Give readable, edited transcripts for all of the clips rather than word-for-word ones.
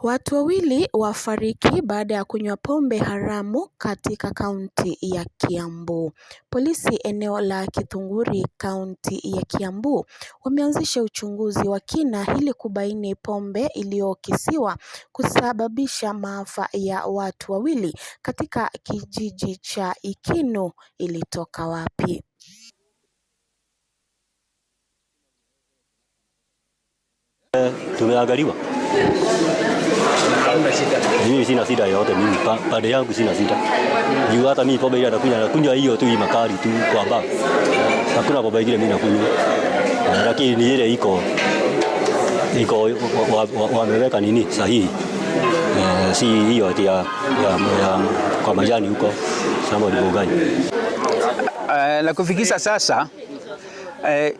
Watu wawili wafariki baada ya kunywa pombe haramu katika kaunti ya Kiambu. Polisi eneo la Githunguri kaunti ya Kiambu wameanzisha uchunguzi wa kina ili kubaini pombe iliyokisiwa kusababisha maafa ya watu wawili katika kijiji cha Ikinu ilitoka wapi. Tumeangaliwa. Mimi sina shida yoyote, mimi pande yangu sina shida. Juu hata mimi pombe ile nakunywa, nakunywa hiyo tu makali tu kwa bar. Hakuna pombe ingine mimi nakunywa. Lakini ni ile iko wameweka nini sahihi. Si hiyo ati ya kwa majani huko sama gani. Na kufikisha sasa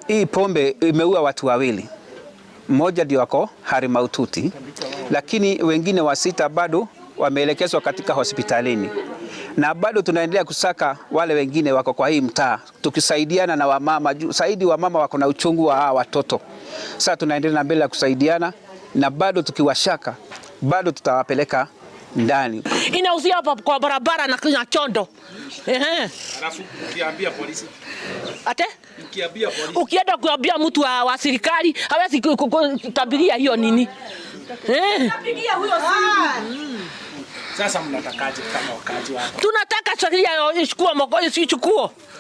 hii pombe imeua watu wawili, mmoja ndio ako hali mahututi, lakini wengine wasita bado wameelekezwa katika hospitalini na bado tunaendelea kusaka wale wengine wako kwa hii mtaa, tukisaidiana na wamama. Zaidi wamama wako na uchungu wa hawa watoto. Sasa tunaendelea na mbele ya kusaidiana, na bado tukiwashaka bado tutawapeleka ndani. Inauzia hapa kwa barabara na chondo. Ehe. Alafu ukiambia polisi. Ate? Ukiambia polisi. Ukienda kuambia mtu wa serikali hawezi kutabiria hiyo nini. Napigia huyo simu. Sasa mnatakaje kama wakazi hapa? Tunataka sheria ichukue.